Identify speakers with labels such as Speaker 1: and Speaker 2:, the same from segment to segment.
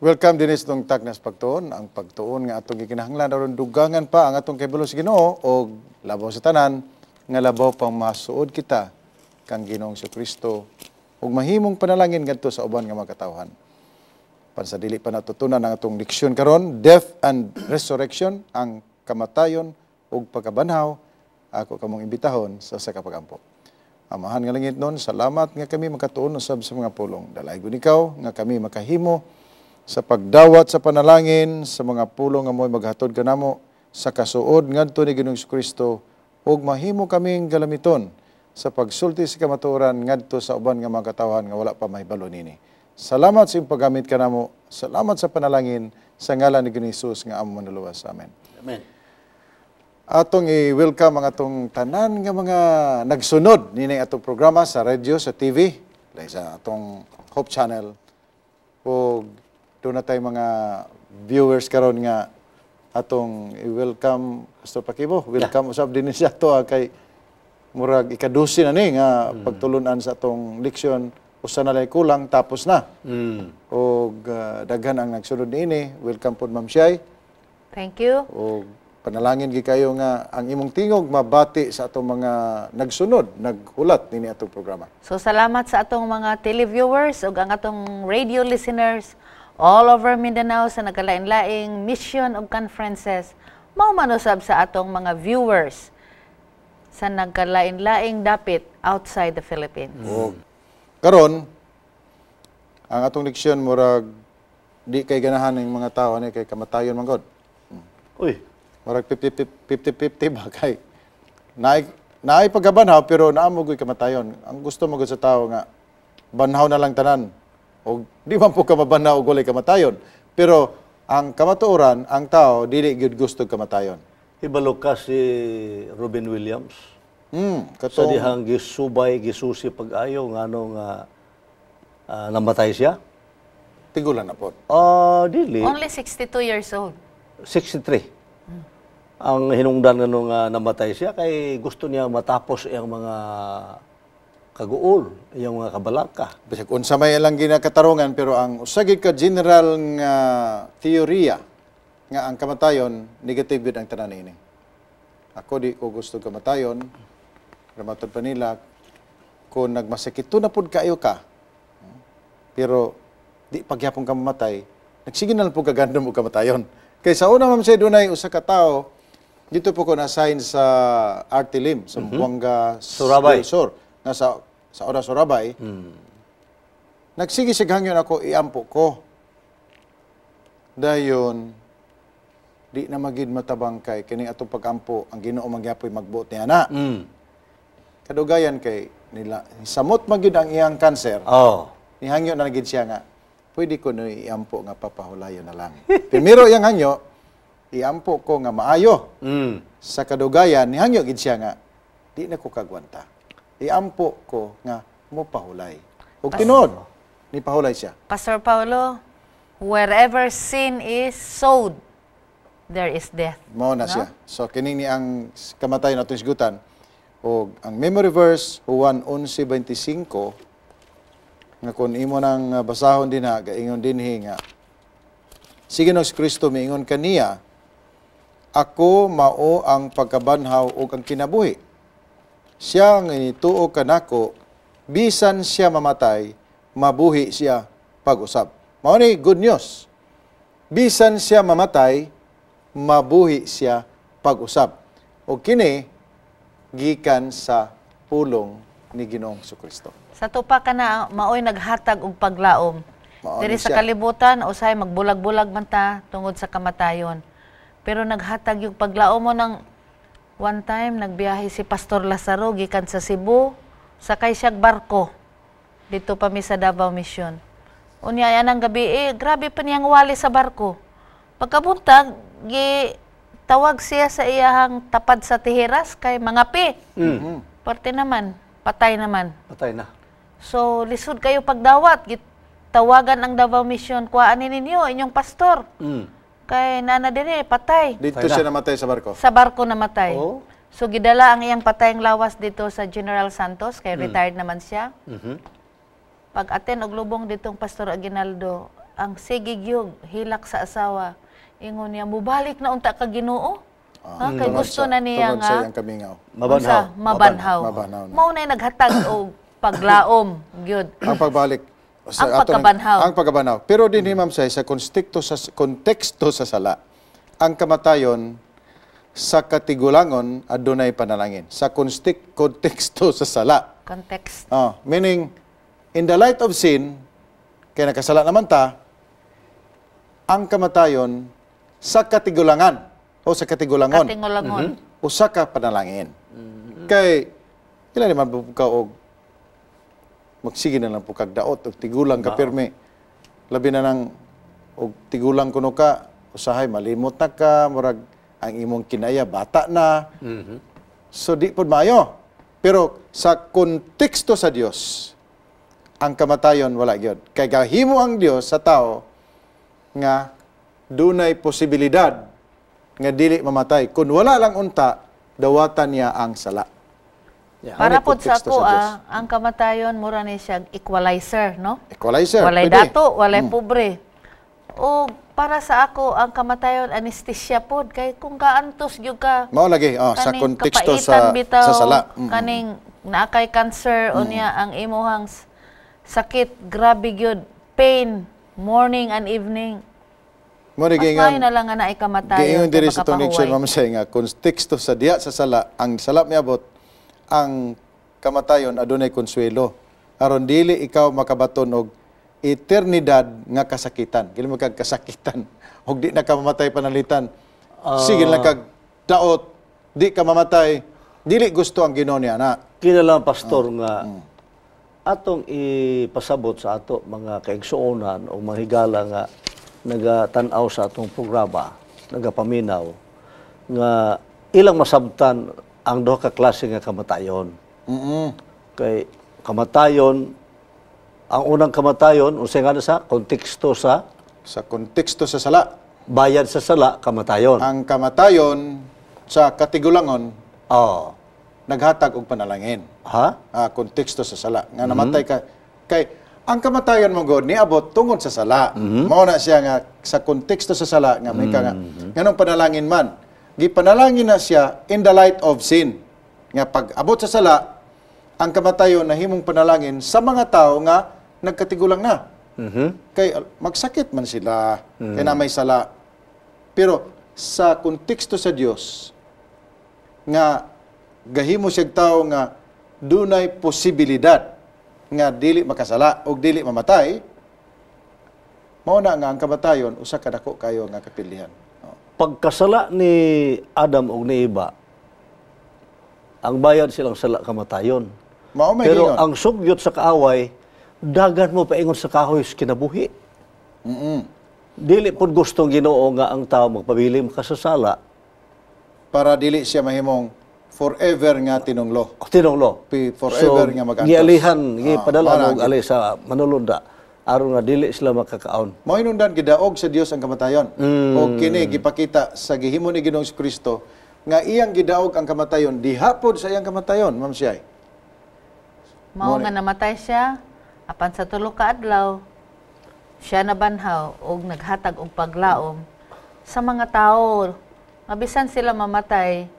Speaker 1: Welcome dinhi sa atong Taknas Pagtuon, ang pagtuon nga atong gikinahanglan aron dugangan pa ang atong kahibalo sa Ginoo og labaw sa tanan nga labaw pang masuod kita kang Ginoong Kristo ug mahimong panalangin ngadto sa uban nga mga katawhan. Pan sa dili pa natutunan ang atong leksyon karon, death and resurrection, ang kamatayon ug pagkabanhaw, ako kamong imbitahon sa usa ka pagampo. Amahan nga langit nun, salamat nga kami makatuon usab sa mga pulong. Dalaygon ikaw nga kami makahimo sa pagdawat sa panalangin sa mga pulong nga mo'y maghatod kanamo sa kasuod ngadto ni Ginoong Kristo ug mahimo kaming galamiton sa pagsulti sa kamatuoran ngadto sa uban nga mga katawhan nga wala pa mahibalo nini. Salamat sa iyong paggamit kanamo. Salamat sa panalangin sa ngalan ni Ginoong Hesus nga among Manluluwas. Amen.
Speaker 2: Amen.
Speaker 1: Atong i-welcome ang atong tanan nga mga nagsunod nini atong programa sa radyo, sa TV, lahi sa atong Hope Channel. Ug duna tay mga viewers karon nga atong i-welcome. Pastor Pakibo, welcome usab dinhi sa ato kay murag ikadusi na ni nga pagtulunan sa atong leksyon, usa na lang kulang, tapos na. Og daghan ang nagsunod niini. Welcome pod, Ma'am Shai.
Speaker 3: Thank you.
Speaker 1: O panalangin gi kayo nga ang imong tingog mabati sa atong mga nagsunod, naghulat nini atong programa.
Speaker 3: So salamat sa atong mga televiewers ug ang atong radio listeners all over Mindanao sa nagkalain-laing mission ug conferences. Mao man usab sa atong mga viewers sa nagkalain-laing dapit outside the Philippines.
Speaker 1: Og karon ang atong leksyon, murag di kay ganahan ng mga tao ani kay kamatayon man gud.
Speaker 2: Uy,
Speaker 1: Murag 50-50 ba kay naay naay pagkabanhaw pero naa mo gud kamatayon. Ang gusto mo gud sa tao nga banhaw na lang tanan. O di man po ka mabanhaw og walay kamatayon. Pero ang kamatuoran, ang tao dili gyud gusto kamatayon.
Speaker 2: Hibalo ka si Robin Williams? Sa
Speaker 1: Katong
Speaker 2: dihang gisubay, gisusi pag-ayo ngano nga namatay siya?
Speaker 1: Tigulang na po.
Speaker 2: Ah, dili.
Speaker 3: Only 62 years old.
Speaker 2: 63. Ang hinungdan nga nung namatay siya kay gusto niya matapos iyang mga kaguol, iyang mga kabalaka.
Speaker 1: Bisag unsa may ilang ginakatarungan, pero ang usa gyud ka general nga teorya nga ang kamatayon negative gyud ang tanan ini. Ako, di ko gusto kamatayon. Pero matod pa nila kung nagmasakit na pud kayo ka, pero di pagyapon ka mamatay, nagsige na lang pud kagandom og kamatayon. Kay sa una, ma'am, siya dunay usa ka tawo dito po ko na-assign sa Artilim sa Buanga
Speaker 2: Surabay.
Speaker 1: Sur nga sa Oda Surabay. Nagsige siya hangyon ako iampo ko. Dayon di na magid matabang kay kini atong pagampo, ang Ginoo magyapoy magbuot niya na. Kadugayan kay nila samot magid ang iyang kanser. Nihangyo na gid siya nga pwede ko no iampo nga papahulayon na lang. Primero iyang hangyo, iampo ko nga maayo. Sa kadugayan nihangyo gid siya nga di na ko kagwanta. Iampo ko nga mo pahulay. Ug tinuod ni pahulay siya.
Speaker 3: Pastor Paulo, wherever sin is sowed, there is death.
Speaker 1: Mao na
Speaker 3: No?
Speaker 1: siya. So kini ni ang kamatayon atong isgutan. Og ang memory verse, Juan 11:25, nga kung imo nang basahon dinha, gaingon dinhi nga si Ginoong Kristo miingon kaniya, "Ako mao ang pagkabanhaw ug ang kinabuhi. Siya nga nituo kanako, bisan siya mamatay, mabuhi siya pag-usab." Mao ni good news. Bisan siya mamatay, mabuhi siya pag-usab. O kini gikan sa pulong ni Ginoong Kristo.
Speaker 3: Sa tupa ka na maoy naghatag og paglaom.
Speaker 1: Mao
Speaker 3: Diri
Speaker 1: ni
Speaker 3: sa
Speaker 1: siya.
Speaker 3: kalibutan usahay magbulag-bulag man ta tungod sa kamatayon. Pero naghatag yung paglaom mo ng one time nagbiyahe si Pastor Lazaro gikan sa Cebu, sakay siyag barko. Dito pa mi sa Davao Mission. Unya anang gabi eh, grabe pa niyang wali sa barko. Pagkabuntag gi tawag siya sa iyahang tapad sa tihiras kay mga pi. Parte naman, patay naman.
Speaker 2: Patay na.
Speaker 3: So, lisod kayo pagdawat. Tawagan ang Davao Mission. Kuhaan ni ninyo, inyong pastor. Kay nana dinhi, patay.
Speaker 1: Dito
Speaker 2: Patay na.
Speaker 1: siya namatay sa barko.
Speaker 3: Sa barko namatay.
Speaker 2: Oh.
Speaker 3: So, gidala ang iyang patayng lawas dito sa General Santos, kay retired naman siya. Pag-aten og lubong ditong Pastor Aguinaldo, Ang sige gyud hilak sa asawa. Ingon niya, "Mubalik na unta ka Ginoo." Ha, kay
Speaker 1: Tungod
Speaker 3: gusto na niya
Speaker 1: tungod
Speaker 3: nga
Speaker 1: sa iyang kamingaw.
Speaker 2: Mabanhaw.
Speaker 3: Unsa? Mabanhaw.
Speaker 1: Mabanhaw na.
Speaker 3: Mao na naghatag og paglaom gyud.
Speaker 1: Ang pagbalik
Speaker 3: Ang pagkabanhaw.
Speaker 1: Ang pagkabanhaw. Pero din, ma'am, sa konteksto sa sala, ang kamatayon sa katigulangon adunay panalangin. Sa konteksto sa sala.
Speaker 3: Context.
Speaker 1: Oh, meaning in the light of sin, kay nakasala naman ta, ang kamatayon sa katigulangan o sa katigulangon
Speaker 3: Katigulangon.
Speaker 1: Usa ka panalangin. Kay kila naman po ka og magsige na lang po kag daot og tigulang ka pirmi. Labi na nang og tigulang kuno ka, usahay malimot na ka, murag ang imong kinaya bata na. So di pod maayo. Pero sa konteksto sa Dios, ang kamatayon wala gyud. Kay gahimo ang Dios sa tao nga dunay posibilidad nga dili mamatay. Kung wala lang unta, dawatan niya ang sala.
Speaker 3: Para
Speaker 1: Ano
Speaker 3: pod sa
Speaker 1: konteksto
Speaker 3: ako,
Speaker 1: sa Diyos?
Speaker 3: ah, ang kamatayon mura ni siya equalizer, no?
Speaker 1: Equalizer,
Speaker 3: Walay
Speaker 1: pwede.
Speaker 3: dato, walay pobre. O para sa ako, ang kamatayon anesthesia pod kay kung kaantos gyud ka
Speaker 1: Mao lagi, oh, sa
Speaker 3: kaning
Speaker 1: konteksto
Speaker 3: kapaitan bitaw,
Speaker 1: sa sala.
Speaker 3: Kaning naa kay cancer unya ang imuhang sakit grabe gyud pain morning and evening.
Speaker 1: Mo ni
Speaker 3: Mas
Speaker 1: giingon-
Speaker 3: maayo na lang nga naay kamatayon
Speaker 1: Giingon
Speaker 3: kay
Speaker 1: diri sa itong leksyon,
Speaker 3: makapahuway.
Speaker 1: Ma'am Say, nga konteksto sa diya sa sala, ang sala miabot, ang kamatayon adunay konsuelo. Aron dili ikaw makabaton og eternidad nga kasakitan. Dili mo kag kasakitan og di na ka mamatay panalitan. Sige lang kag daot, di ka mamatay. Dili gusto ang Ginoo niya na.
Speaker 2: Kinala, Pastor, nga atong ipasabot sa ato mga kaigsuonan o mga higala nga nagatan-aw sa atong programa, nagapaminaw, nga ilang masabtan ang duha ka klase nga kamatayon. Kay kamatayon, ang unang kamatayon, unsay nga na sa konteksto sa
Speaker 1: Sa konteksto sa sala,
Speaker 2: bayad sa sala, kamatayon.
Speaker 1: Ang kamatayon sa katigulangon naghatag og panalangin.
Speaker 2: Ha?
Speaker 1: Ah, konteksto sa sala nga namatay ka, kay ang kamatayon mo god niabot tungod sa sala. Mao na siya nga sa konteksto sa sala nga may ka nga nganong panalangin man, gipanalangin na siya in the light of sin, nga pag abot sa sala, ang kamatayon nahimong panalangin sa mga tao nga nagkatigulang na kay magsakit man sila kay na may sala. Pero sa konteksto sa Dios nga gahimo siyag tao nga dunay posibilidad nga dili makasala og dili mamatay, mao na nga ang kamatayon usa ka dako kayo nga kapilihan. Oh.
Speaker 2: Pagkasala ni Adam og ni Eva, ang bayad silang sala, kamatayon.
Speaker 1: Mao may
Speaker 2: Pero
Speaker 1: giingon.
Speaker 2: ang sugyot sa kaaway, dagan mo paingon sa kahoy sa kinabuhi. Dili pud gustong Ginoo nga ang tao magpabili makasasala.
Speaker 1: Para dili siya mahimong forever nga tinunglo.
Speaker 2: Tinunglo.
Speaker 1: Forever nga mag-antos.
Speaker 2: Gialihan, gipadala
Speaker 1: mao na
Speaker 2: og ali sa manulunda aron nga dili sila makakaon.
Speaker 1: Mao hinungdan gidaog sa Dios ang kamatayon. O kini gipakita sa gihimo ni Ginoong Kristo nga iyang gidaog ang kamatayon dihapon sa iyang kamatayon, Ma'am Siyay.
Speaker 3: Mao nga namatay siya apan sa tulo ka adlaw siya nabanhaw og naghatag og paglaom sa mga tao nga bisan sila mamatay,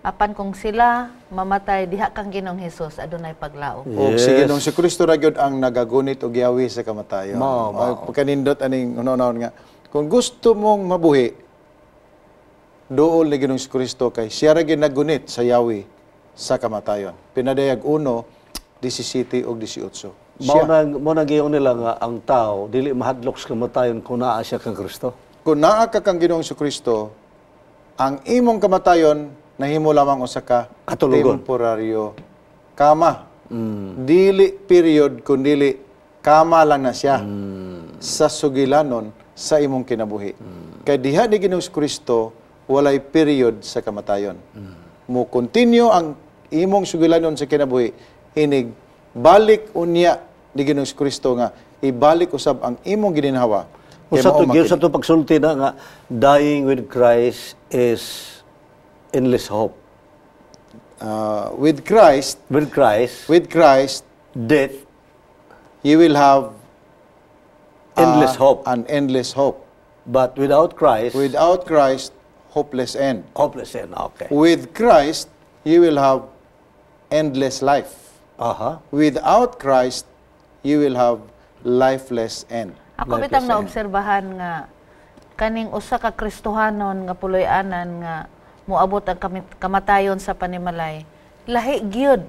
Speaker 3: apan kung sila mamatay diha kang Ginoong Hesus adunay paglaom.
Speaker 1: O si Ginoong si Kristo ra gyud ang nagagunit og giawi sa kamatayon.
Speaker 2: Mao, mao.
Speaker 1: Pagkanindot aning unahon nga kung gusto mong mabuhi, duol ni Ginoong Kristo kay siya ra gyud naggunit sa yawi sa kamatayon. Pinadayag 1:17 ug 18.
Speaker 2: Mao
Speaker 1: Siya.
Speaker 2: nang giingon nila nga ang tao dili mahadlok sa kamatayon kung naa siya kang Kristo.
Speaker 1: Kung naa ka kang Ginoong Kristo, ang imong kamatayon nahimo lamang usa ka
Speaker 2: Katulugon.
Speaker 1: temporaryo kama. Dili period kun dili kama lang na siya sa sugilanon sa imong kinabuhi. Kay diha ni Ginoong Kristo walay period sa kamatayon. Mo continue ang imong sugilanon sa kinabuhi inig balik unya ni Ginoong Kristo nga ibalik usab ang imong gininhawa. Kay
Speaker 2: Usa
Speaker 1: mao
Speaker 2: to gyud
Speaker 1: makini.
Speaker 2: Sa to pagsulti na nga dying with Christ is endless hope.
Speaker 1: With Christ,
Speaker 2: With Christ,
Speaker 1: with Christ,
Speaker 2: death
Speaker 1: you will have
Speaker 2: Endless hope.
Speaker 1: An endless hope.
Speaker 2: But without Christ,
Speaker 1: Without Christ, hopeless end.
Speaker 2: Hopeless end. Okay.
Speaker 1: With Christ, you will have endless life. Without Christ, you will have lifeless end.
Speaker 3: Ako
Speaker 2: Lifeless
Speaker 3: bitang
Speaker 2: end.
Speaker 3: Naobserbahan nga kaning usa ka Kristohanon nga puloy-anan nga moabot ang kamatayon sa panimalay. Lahi gyud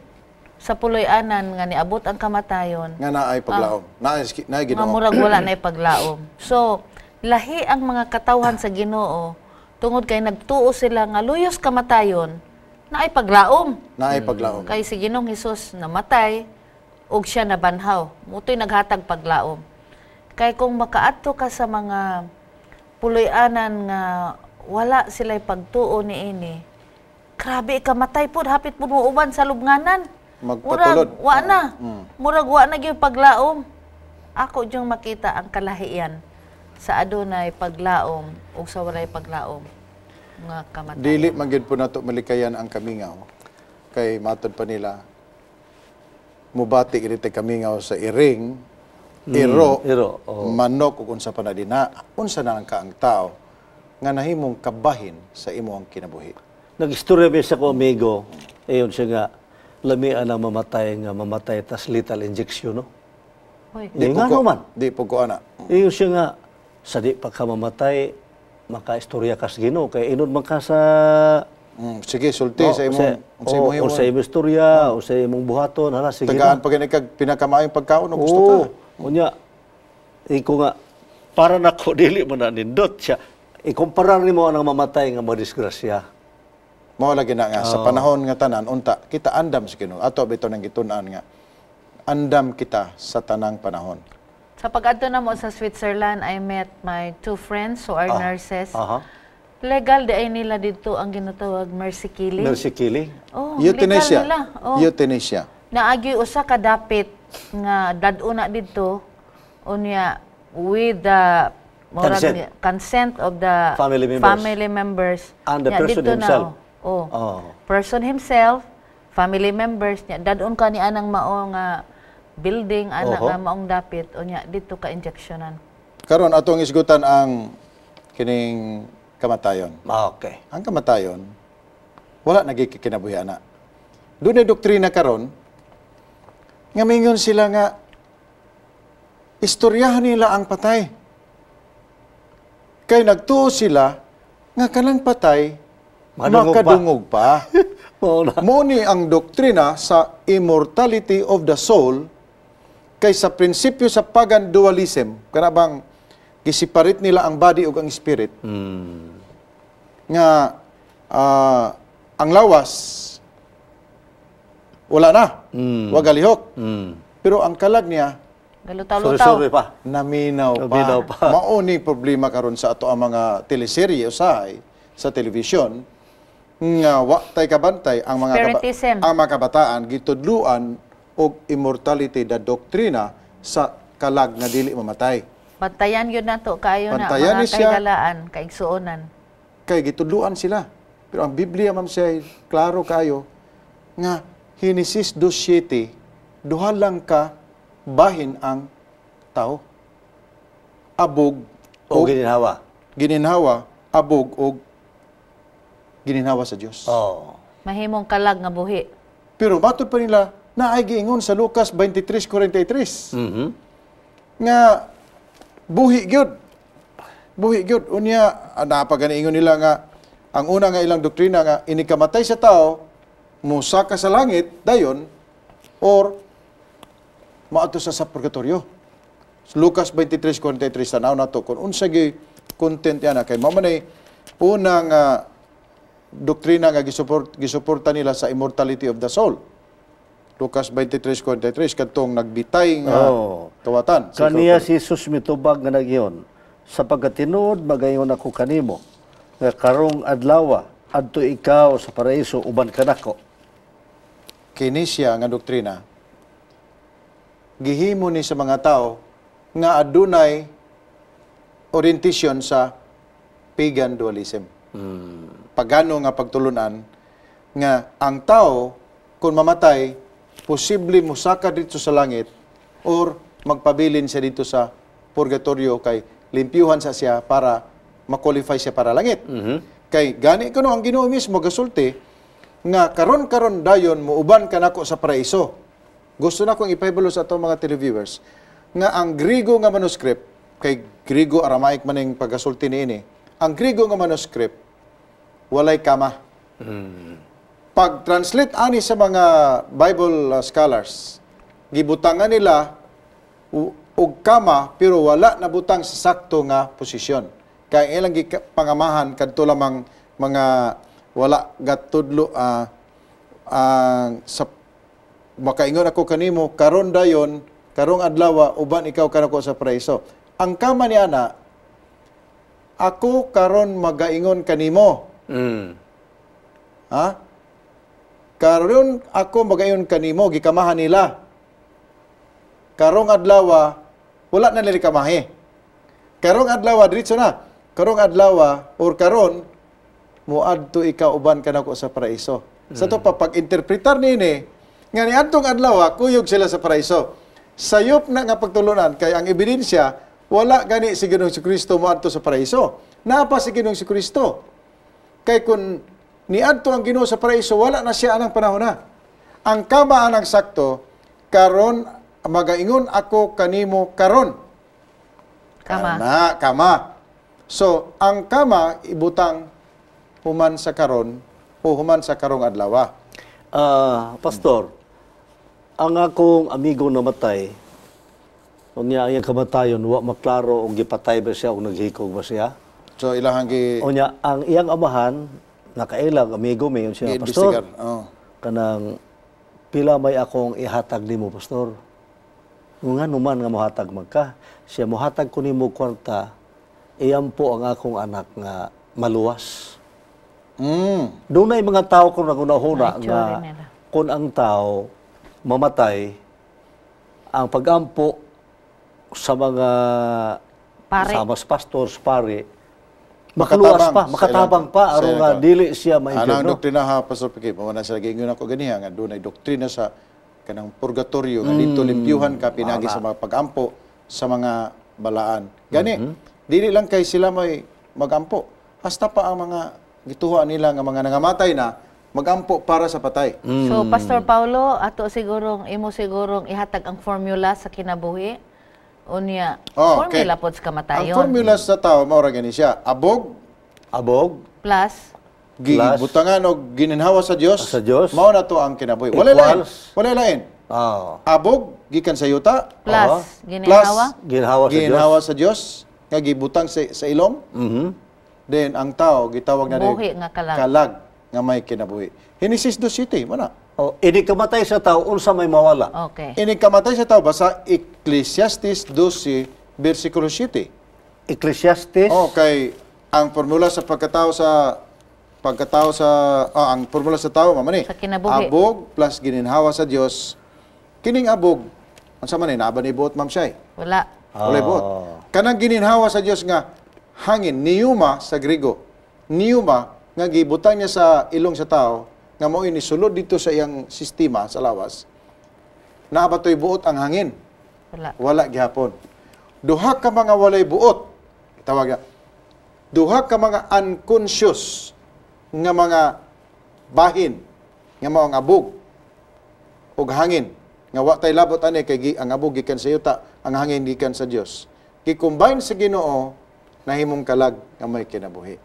Speaker 3: sa puloy-anan nga niabot ang kamatayon
Speaker 1: Nga naay paglaom. Naay
Speaker 3: nga
Speaker 1: Ginoo.
Speaker 3: Murag wala na paglaom. So, lahi ang mga katawhan sa Ginoo tungod kay nagtuo sila nga luyos kamatayon naay paglaom.
Speaker 1: Naay paglaom.
Speaker 3: Kay si Ginoong Hesus namatay ug siya nabanhaw. Mao to'y naghatag paglaom. Kay kung makaadto ka sa mga puloy-anan nga wala sila'y pagtuo niini, grabe kamatay pud, hapit pud mo uban sa lubnganan.
Speaker 1: Magpatulod.
Speaker 3: Murag wa na. Murag wa na gyud paglaom. Ako jung makita ang kalahian sa adunay paglaom ug sa walay paglaom nga kamatayon.
Speaker 1: Dili man gyud po nato malikayan ang kamingaw. Kay matod pa nila, mubati gid tay kamingaw sa iring, iro,
Speaker 2: iro, oo.
Speaker 1: Manok ug unsa pa na dina, unsa na lang ka ang tao nga nahimong kabahin sa imong kinabuhi.
Speaker 2: Nag-istorya ba sa ko amigo, ayon siya nga, lamian ang mamatay nga mamatay tas lethal injection, no?
Speaker 3: Hoy.
Speaker 2: Di
Speaker 1: po
Speaker 2: nga
Speaker 1: ko-
Speaker 2: naman.
Speaker 1: Di po ko ana.
Speaker 2: Ayon siya nga, sa di pa ka mamatay, makaistorya ka sa Ginoo kay inod man ka sa
Speaker 1: Sige, sulti sa imong sa imong
Speaker 2: oh,
Speaker 1: himon.
Speaker 2: o sa imong istorya, o sa imong buhaton, hala, sige
Speaker 1: Tagaan
Speaker 2: na.
Speaker 1: pa gani kag pinakamaayong pagkaon o gusto ka.
Speaker 2: Oo. Unya, iko nga, para nako dili mo na nindot siya. Ikumpara nimo ang mamatay nga madisgrasya.
Speaker 1: Mao lagi na nga sa panahon nga tanan unta kita andam sa Ginoo. Ato bitaw nang gitun-an nga andam kita sa tanang panahon.
Speaker 3: Sa pag-adto na mo sa Switzerland, I met my two friends who are nurses. Legal di ay nila dito ang ginatawag mercy killing.
Speaker 2: Mercy killing.
Speaker 3: Oh,
Speaker 1: Euthanasia.
Speaker 3: legal nila. Oh.
Speaker 1: Euthanasia.
Speaker 3: Naagi usa ka dapit nga dad-una didto, unya with the murag
Speaker 2: Consent.
Speaker 3: Consent of the
Speaker 2: family members.
Speaker 3: Family members.
Speaker 2: And the
Speaker 3: Nya,
Speaker 2: person
Speaker 3: didto na,
Speaker 2: himself.
Speaker 3: oh. Oh.
Speaker 2: Oh.
Speaker 3: Person himself, family members niya. Dad-on ka ni anang mao nga building ana nga maong dapit, unya didto ka injectionan.
Speaker 1: Karon atong isgutan ang kining kamatayon. Ang kamatayon wala nagikikinabuhi ana. Dunay doktrina karon nga mingon sila nga istoryahan nila ang patay. Kay nagtuo sila nga kanang patay
Speaker 2: makadungog pa.
Speaker 1: Makadungog pa.
Speaker 2: Mao na.
Speaker 1: Mo ni ang doktrina sa immortality of the soul kay sa prinsipyo sa pagan dualism, kana bang giseparate nila ang body ug ang spirit nga ang lawas wala na, wa galihok. Pero ang kalag niya
Speaker 3: Galutaw-lutaw.
Speaker 2: Sorry, sorry pa.
Speaker 1: Naminaw pa.
Speaker 2: Naminaw pa.
Speaker 1: Mao ni problema karon sa ato ang mga teleserye usahay sa telebisyon nga wa tay kabantay ang mga
Speaker 3: Spiritism.
Speaker 1: Ang mga kabataan gitudluan og immortality the doktrina sa kalag nga dili mamatay.
Speaker 3: Bantayan yun nato kaayo na
Speaker 1: Bantayan
Speaker 3: mga
Speaker 1: ni siya.
Speaker 3: kahigalaan, kaigsuonan.
Speaker 1: Kay gitudluan sila. Pero ang Biblia, ma'am siya, klaro kayo nga Henesis 2:7, duha lang ka bahin ang tao. Abog
Speaker 2: O
Speaker 1: o
Speaker 2: gininhawa.
Speaker 1: Gininhawa, abog og gininhawa sa Dios.
Speaker 3: Mahimong kalag nga buhi.
Speaker 1: Pero matod pa nila na ay giingon sa Lucas 23:43 nga buhi gyud. Buhi gyud unya napaganiingon nila nga ang una nga ilang doktrina nga inikamatay sa tao musaka sa langit dayon or maadto sa purgatorio. Lucas 23:43, tanaw nato kung unsa gyud content yan kay mao man ay unang doktrina nga gisuporta nila sa immortality of the soul. Lucas 23:43, kadtong nagbitay nga kawatan. Si
Speaker 2: Kaniya si Jesus mitubag nga nagyon, sapagkat tinuod magayon ako kanimo nga karong adlawa adto ikaw sa paraiso uban kanako.
Speaker 1: Kini siya nga doktrina gihimo ni sa mga tao nga adunay orientation sa pagan dualism. Pagano nga pagtulunan nga ang tao kung mamatay posible mosaka dito sa langit or magpabilin siya dito sa purgatorio kay limpyuhan sa siya para ma-qualify siya para langit. Kay gani kuno ang Ginoo mismo gasulti nga karon-karon dayon muuban kanako sa paraiso. Gusto na kong ipahibalo sa atong mga televiewers nga ang Grigo nga manuscript, kay Grigo Aramaic man ning pagasulti niini, ang Grigo nga manuscript walay kama. Pag-translate ani sa mga Bible scholars, gibutangan nila og kama pero wala nabutang sa sakto nga posisyon. Kay ilang pangamahan kadto lamang mga wala gatudlo sa makaingon ako kanimo karon dayon, karong adlaw, uban ikaw kanako sa paraiso. Ang kama ni ana, ako karon magaingon kanimo. Ha? Karon ako magaingon kanimo, gikamahan nila. Karong adlaw, wala na nila kamahi. Karong adlaw, diretso na. Karong adlaw or karon moadto ikaw uban kanako sa paraiso. Sa to pa pag-interpretar niini nga niadtong adlaw kuyog sila sa paraiso. Sayop na nga pagtulunan kay ang ebidensya, wala gani si Ginoong Kristo moadto sa paraiso. Naa pa si Ginoong Kristo. Kay kung niadto ang Ginoo sa paraiso, wala na siya anang panahon na. Ang kama anang sakto, karon magaingon ako kanimo karon.
Speaker 3: Kama.
Speaker 1: Kana, kama. So, ang kama ibutang human sa karon o human sa karong adlaw.
Speaker 2: Ah, Pastor, ang akong amigo namatay, unya ang iyang kamatayon, wa maklaro og gipatay ba siya o naghikog ba siya.
Speaker 1: So, ilahang gi
Speaker 2: Unya, ang iyang amahan, nakailang amigo mayon siya, "Pastor,
Speaker 1: gi-investigar. Oh.
Speaker 2: kanang pila may akong ihatag nimo, Pastor?" "Nga numan nga mohatag magka?" Siya, "Mohatag ko nimo kwarta, iyampo ang akong anak nga maluwas." Dunay mga tao kung nagunahuna
Speaker 3: Ay,
Speaker 2: nga
Speaker 3: tsuri nila.
Speaker 2: Kung ang tao mamatay, ang pagampo sa mga
Speaker 3: Pare.
Speaker 2: sama sa pastor, sa pare, makaluwas
Speaker 1: Makatabang
Speaker 2: pa,
Speaker 1: sa
Speaker 2: makatabang pa,
Speaker 1: sa
Speaker 2: aron
Speaker 1: ilang
Speaker 2: nga
Speaker 1: tao.
Speaker 2: dili siya
Speaker 1: Anang
Speaker 2: ma-impyerno.
Speaker 1: doktrina ha, Pastor Piki, mao na sila giingon ako ganiha nga dunay doktrina sa kanang purgatorio nga dito limpyuhan ka pinagi sa mga pagampo sa mga balaan. Gani, dili lang kay sila may magampo. Hasta pa ang mga gituha nila nga mga nangamatay na magampo para sa patay.
Speaker 3: So, Pastor Paulo, ato sigurong imo sigurong ihatag ang formula sa kinabuhi. Unya,
Speaker 1: Oh, okay.
Speaker 3: formula pod sa
Speaker 1: Ang
Speaker 3: kamatayon.
Speaker 1: formula sa tao mao ra gani siya. Abog,
Speaker 2: Abog,
Speaker 3: Plus,
Speaker 1: gibutangan og gininhawa sa Dios.
Speaker 2: Sa Dios.
Speaker 1: Mao na to ang kinabuhi. Wala lain.
Speaker 2: Equals.
Speaker 1: Wala lain. Abog gikan sa yuta.
Speaker 3: Plus, gininhawa.
Speaker 2: Ginhawa sa Dios.
Speaker 1: Ginhawa sa Dios nga gibutang sa ilong. Then ang tao gitawag na
Speaker 3: Buhi nga kalag.
Speaker 1: Kalag nga may kinabuhi. Genesis 2:7 mo na.
Speaker 2: Oh, ini kamatay sa tao, unsa may mawala?
Speaker 3: Okay.
Speaker 1: Ini kamatay sa tao basa Ecclesiastes 12 versikulo 7.
Speaker 2: Ecclesiastes.
Speaker 1: Oh, kay ang formula sa pagkatao sa ang formula sa tao mama ni.
Speaker 3: Sa kinabuhi.
Speaker 1: Abog plus gininhawa sa Dios. Kining abog, unsa man ni, naa ba ni buot, Ma'am Shay?
Speaker 3: Wala.
Speaker 1: Walay buot. Kanang gininhawa sa Dios nga hangin, pneuma sa Griego. Pneuma nga gibutang niya sa ilong sa tao nga mao ini sulod dito sa iyang sistema sa lawas. Naa ba to'y buot ang hangin?
Speaker 3: Wala.
Speaker 1: Wala gihapon. Duha ka mga walay buot. Tawag na. Duha ka mga unconscious nga mga bahin nga mao ang abog ug hangin nga wa tay labot ani kay ang abog gikan sa yuta, ang hangin gikan sa Dios. Gi-combine sa Ginoo, nahimong kalag nga may kinabuhi.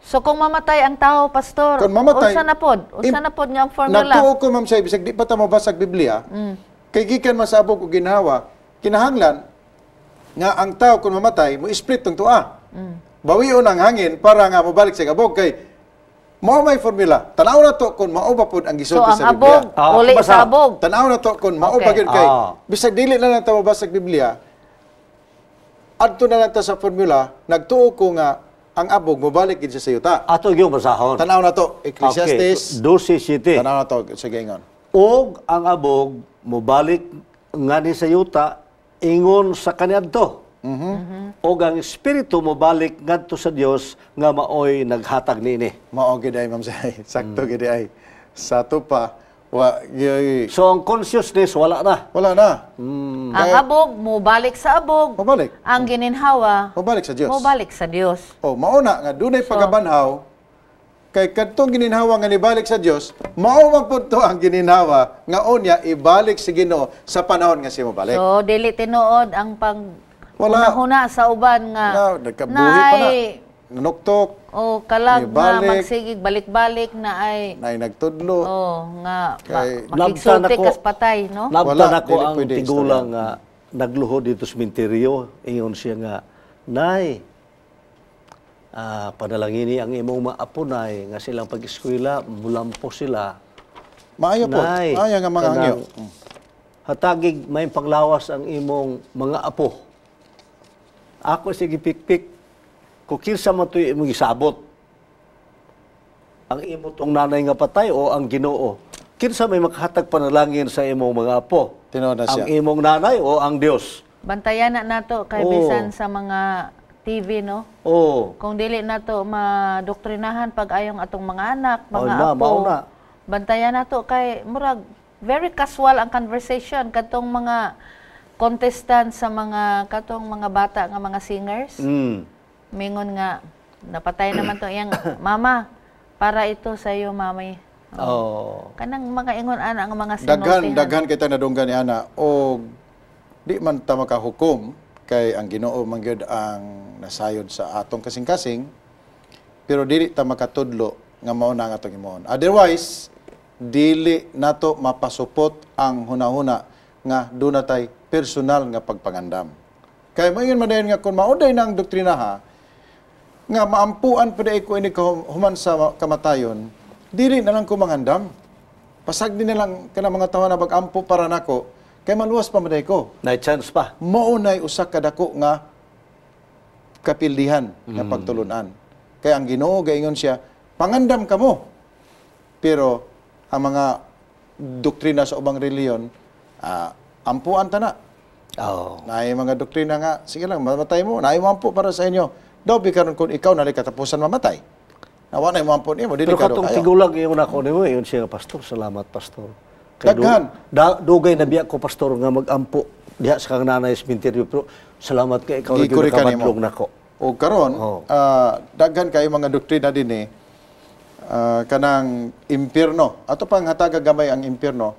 Speaker 3: So kung mamatay ang tao, Pastor,
Speaker 1: Kung mamatay,
Speaker 3: unsa na pod? Unsa na pod nga ang formula?
Speaker 1: Nagtuo ko, Ma'am Shay, bisag di pa ta mabasag Biblia, kay gikan man sa abog ug ginhawa, kinahanglan nga ang tao kung mamatay, mo split tong tuwa. Bawion ang hangin para nga mobalik sa abog kay mao may formula. Tanaw na to kung mao ba pod ang
Speaker 3: So
Speaker 1: gisulti
Speaker 3: ang
Speaker 1: sa Biblia.
Speaker 3: abog, uli
Speaker 2: basta.
Speaker 3: sa abog.
Speaker 1: Tanaw na to kung mao ba gyud kay bisag dili na lang ta mabasag Biblia, adto na lang ta sa formula, nagtuo ko nga ang abog mobalik gid siya sa yuta.
Speaker 2: Ato yung basahon.
Speaker 1: Tanaw na to, Ecclesiastes.
Speaker 2: Okay, 12:7.
Speaker 1: Tanaw na to sa giingon.
Speaker 2: Og ang abog mobalik ngani sa yuta ingon sa kaniadto. Og ang espiritu mobalik ngadto sa Dios nga maoy naghatag niini.
Speaker 1: Mao gid ay, Ma'am Say. Sakto gid ay. Sa ato pa, Wa, yoy,
Speaker 2: So ang consciousness wala na.
Speaker 1: Wala na.
Speaker 3: Ang abog, mubalik sa abog.
Speaker 1: Mobalik.
Speaker 3: Ang gininhawa,
Speaker 1: Mobalik sa Dios.
Speaker 3: Mobalik sa Dios.
Speaker 1: Oh, mauna nga dunay pagabanhaw kay kadtong gininhawa nga nibalik sa Dios, mao man pud to ang gininhawa nga unya ibalik si Ginoo sa panahon nga siya mobalik.
Speaker 3: So, dili tinuod ang pag
Speaker 1: Wala.
Speaker 3: huna sa uban nga
Speaker 1: Na, nagkabuhi pa na.
Speaker 3: Naay
Speaker 1: Nanuktok,
Speaker 3: o kalag nga
Speaker 1: Nibalik.
Speaker 3: magsigig balik-balik na ay
Speaker 1: naay nagtudlo.
Speaker 3: oh nga
Speaker 1: Kay-
Speaker 3: makigsulti
Speaker 2: Nabtan ako.
Speaker 3: kas patay, no?
Speaker 2: Nabtan
Speaker 1: Wala,
Speaker 2: ako
Speaker 1: dili
Speaker 2: ang
Speaker 1: pwede
Speaker 2: tigulang nga nagluhod dito sa sementeryo. Ingon siya nga, "Nay, panalangini ang imong mga apo, Nay, nga silang pag-eskwela, mulampo sila.
Speaker 1: Maayo po.
Speaker 2: Nay,
Speaker 1: Maayo nga mga
Speaker 2: kanang
Speaker 1: hangyo.
Speaker 2: Hatagig may panglawas ang imong mga apo. Ako sige pikpik, kung kinsa man to'y imong gisabot, ang imo tong nanay nga patay o ang Ginoo? Kinsa may makahatag panalangin sa imong mga apo?
Speaker 1: Tinuod na
Speaker 2: Ang
Speaker 1: siya.
Speaker 2: imong nanay o ang Dios?"
Speaker 3: Bantayan na nato kay
Speaker 2: Oo.
Speaker 3: bisan sa mga TV, no?
Speaker 2: Oh.
Speaker 3: Kung dili nato madoktrinahan pag ayong atong mga anak, mga
Speaker 2: Oh, na,
Speaker 3: apo.
Speaker 2: mao na.
Speaker 3: Bantayan nato kay murag very casual ang conversation katong mga contestant sa mga katong mga bata nga mga singers. Mingon nga napatay naman to iyang mama, para ito sa iyo, mami.
Speaker 2: Oh.
Speaker 3: Kanang mga ingon ana ang mga
Speaker 1: Daghan
Speaker 3: sinultihan.
Speaker 1: Daghan kita nadunggan ni ana og di man ta makahukom kay ang Ginoo man gyud ang nasayod sa atong kasing-kasing, pero dili ta makatudlo nga mao na ang atong himuon. Otherwise, dili nato mapasupot ang hunahuna nga duna tay personal nga pagpangandam. Kay moingon man dayon nga kung mao day na ang doktrina ha, nga maampuan pa ko ini human sa kamatayon, dili na lang ko mangandam. Pasag din na lang kana mga tawo na mag-ampo para nako, kay maluwas pa man day ko.
Speaker 2: Na chance pa.
Speaker 1: Mao nay usa ka dako nga kapildihan nga pagtulunan. Kay ang Ginoo gaingon siya, "Pangandam kamo." Pero ang mga doktrina sa ubang relihiyon, ampuan ta na. Naay mga doktrina nga, sige lang, mamatay mo, naay mo ampo para sa inyo. Daw bi karon kung ikaw nalay katapusan mamatay. Na wa na mo ampo nimo, dili
Speaker 2: Pero
Speaker 1: ka daw
Speaker 2: katong
Speaker 1: kayo.
Speaker 2: tigulang ingon ako nimo, ingon siya nga, "Pastor, salamat, Pastor. Kay
Speaker 1: Daghan.
Speaker 2: Dugay na biya ko, Pastor, nga mag-ampo diha sa kang nanay sa sementeryo, pero salamat kay ikaw na gyud
Speaker 1: Gikuri ka nimo.
Speaker 2: nakamadlong nako."
Speaker 1: O karon, daghan kayo mga doktrina dinhi kanang impierno. Ato pang hataga gamay ang impierno.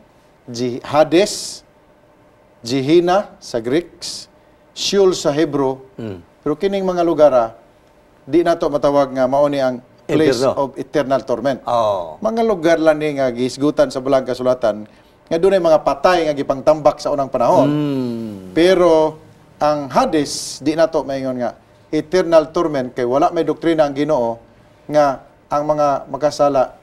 Speaker 1: Hades, Gehenna sa Greeks, Sheol sa Hebrew. Pero kining mga lugar, di nato matawag nga mao ni ang place
Speaker 2: Impierno.
Speaker 1: of eternal torment. Mga lugar lang ni nga gihisgutan sa Balaang Kasulatan nga dunay mga patay nga gipangtambak sa unang panahon. Pero ang Hades, di nato maingon nga eternal torment kay wala may doktrina ang Ginoo nga ang mga makasala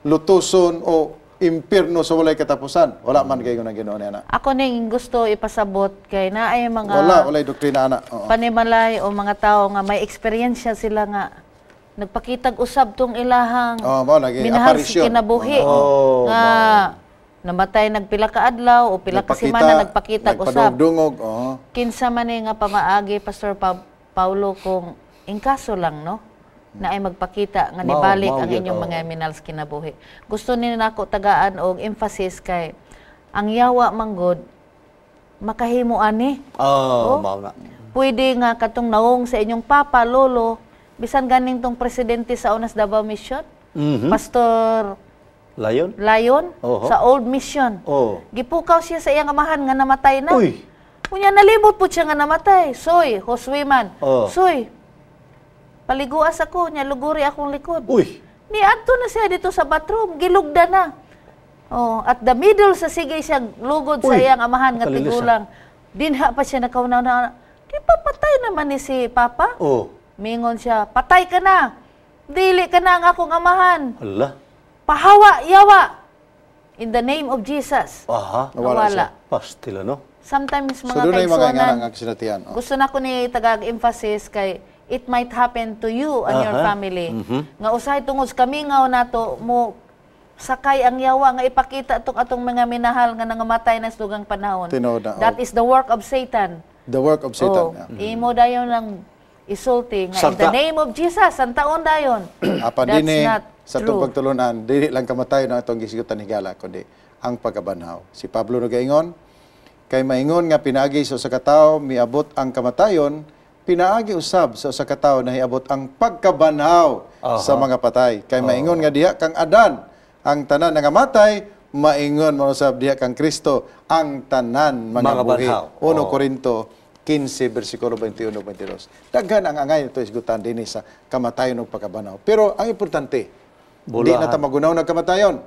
Speaker 1: lutuson o impierno sa walay katapusan. Wala man kayo ng Ginoo niya na.
Speaker 3: Ako ning gusto ipasabot kay naay mga
Speaker 1: Wala, walay doktrina ana. Oo.
Speaker 3: panimalay o mga tao nga may eksperyensya sila nga nagpakitag usab tong ilahang
Speaker 1: Oh, mao lagi,
Speaker 3: minahal sa
Speaker 1: apparition.
Speaker 3: kinabuhi nga namatay nagpila ka adlaw o pila ka semana nagpakitag usab.
Speaker 1: Nagpadungog, oo.
Speaker 3: Kinsa man ni nga pamaagi, Pastor Paulo, kung inkaso lang, no, na ay magpakita nga nibalik
Speaker 2: Mao
Speaker 3: ang
Speaker 2: gyud,
Speaker 3: inyong
Speaker 2: oo.
Speaker 3: mga minahal sa kinabuhi? Gusto ni nako tagaan og emphasis kay ang yawa manggod makahimo ani.
Speaker 2: Oh, mao na.
Speaker 3: Pwede nga katong naong sa inyong papa, lolo, bisan ganing tong presidente sa Unas Davao Mission, Pastor
Speaker 2: Lion?
Speaker 3: Lion,
Speaker 2: Oho.
Speaker 3: sa Old Mission. Gipukaw siya sa iyang amahan nga namatay na.
Speaker 2: Uy.
Speaker 3: Unya nalibot po siya nga namatay. Soy, Josue man. Soy, paliguas ako, nya luguri akong likod.
Speaker 2: Uy.
Speaker 3: Niadto na siya dito sa bathroom, gilugda na. Oh, at the middle sa sige siya lugod sa
Speaker 2: Uy,
Speaker 3: iyang amahan nga
Speaker 2: kalilis, ah.
Speaker 3: tigulang. Dinha pa siya nakauna na. Di pa patay naman ni si Papa. Mingon siya, "Patay ka na. Dili ka na ang akong amahan.
Speaker 2: Ala.
Speaker 3: Pahawa, yawa. In the name of Jesus."
Speaker 2: Aha.
Speaker 1: Nawala
Speaker 3: Nawala.
Speaker 1: siya.
Speaker 2: Pastila, no?
Speaker 3: Sometimes
Speaker 1: So
Speaker 3: mga
Speaker 1: doon ay mga
Speaker 3: kaigsuonan,
Speaker 1: nga nga sinatian. Oh.
Speaker 3: gusto na ko ni tagag emphasis kay it might happen to you and your family. Nga usahay tungod sa kamingaw nato mo sakay ang yawa nga ipakita tong atong mga minahal nga nangamatay na sa dugang panahon.
Speaker 1: Tinuod na, oh.
Speaker 3: That is the work of Satan.
Speaker 1: The work of Satan.
Speaker 3: Oh, imo dayon lang isulti nga in
Speaker 2: Santa.
Speaker 3: the name of Jesus, santaon dayon.
Speaker 1: Apan
Speaker 3: That's
Speaker 1: dinhi,
Speaker 3: not
Speaker 1: Sa atong pagtulunan, dili lang kamatayon ang atong gisigutan, higala, kundi ang pagkabanhaw. Si Pablo nagaingon, "Kay maingon nga pinaagi sa usa ka tawo miabot ang kamatayon, pinaagi usab sa usa ka tawo nahiabot ang pagkabanhaw sa mga patay. Kay maingon nga diha kang Adan ang tanan nangamatay, maingon man usab diha kang Kristo ang tanan mga
Speaker 2: Mga
Speaker 1: buhi."
Speaker 2: banhaw.
Speaker 1: 1 Corinto 15 versikulo 21 22. Daghan ang angay nito isgutan dinhi sa kamatayon ug pagkabanhaw. Pero ang importante, di na ta magunaw ng kamatayon.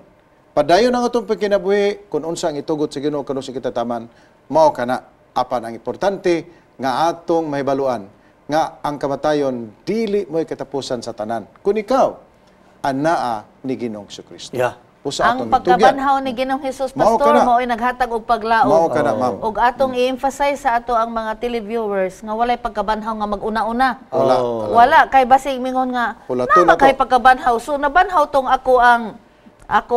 Speaker 1: Padayon ang atong pagkinabuhi kung unsa ang itugot sa Ginoo kanus kita taman, mao kana. Apan ang importante nga atong mahibaluan nga ang kamatayon dili mo'y katapusan sa tanan, kung ikaw anaa ni Ginoong Kristo. Usa
Speaker 3: Ang
Speaker 1: atong itugyan.
Speaker 3: pagkabanhaw ni Ginoong Hesus,
Speaker 1: Mao
Speaker 3: Pastor,
Speaker 1: kana.
Speaker 3: mao'y naghatag og paglaom.
Speaker 1: Mao kana, ma'am.
Speaker 3: Og atong i-emphasize sa ato ang mga televiewers nga walay pagkabanhaw nga mag-una-una.
Speaker 1: Wala.
Speaker 3: Wala kay basig mingon nga
Speaker 1: Hulaton
Speaker 3: na
Speaker 1: na to.
Speaker 3: kay pagkabanhaw. So nabanhaw tong ako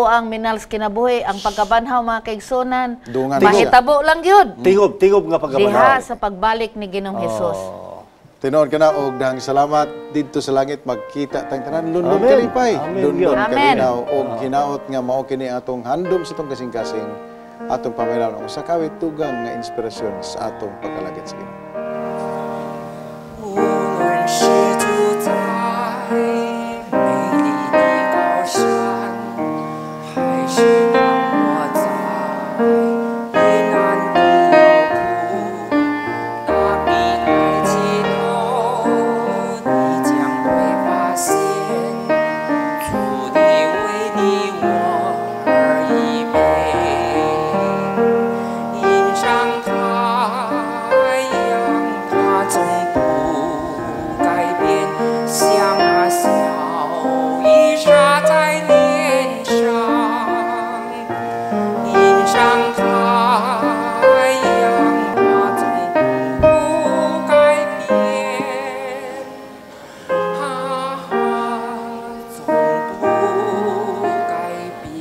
Speaker 3: ang minals kinabuhi. Ang pagkabanhaw, mga kaigsunan,
Speaker 1: Dungan siya.
Speaker 3: mahitabo lang gyud
Speaker 2: Tingob, tingob nga pagkabanhaw.
Speaker 3: diha sa pagbalik ni Ginoong Hesus.
Speaker 1: Tinuod kana og dahang salamat. Didto sa langit magkita tang tanan, lunlun
Speaker 2: Amen.
Speaker 1: kalipay,
Speaker 2: Amen,
Speaker 1: lunlun
Speaker 2: yun.
Speaker 3: Amen.
Speaker 1: kalinaw og hinaot nga mao kini atong handom sa atong kasing-kasing, atong paminaw ang usa ka tugang nga inspirasyon sa atong pagkalagit sa Ginoo.
Speaker 4: 无论是住在美丽的高山，还是当我在阴暗的幽谷，当你抬起头，你将会发现，主的为你我而预备。迎上太阳，它总不改变，像那笑意洒在脸上。迎上太阳，它总不改变，它总不改变。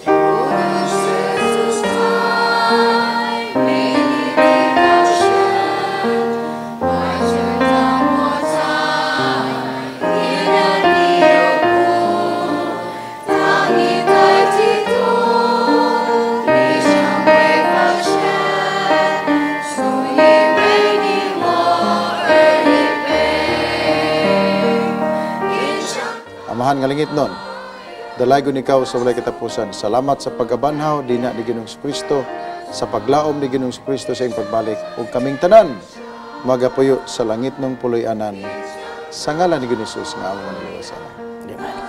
Speaker 4: 无论是住在美丽的高山，还是当我在阴暗的幽谷，当你抬起头，你将会发现，主已为你我而预备。迎上
Speaker 1: Amahan nga langitnon, dalaygon ikaw sa walay katapusan. Salamat sa pagkabanhaw dina ni Ginoong Kristo, sa paglaom ni Ginoong Kristo sa iyong pagbalik ug kaming tanan magapuyo sa langitnong puloy-anan, sa ngalan ni Ginoong Jesus nga among Manluluwas.
Speaker 2: Amen.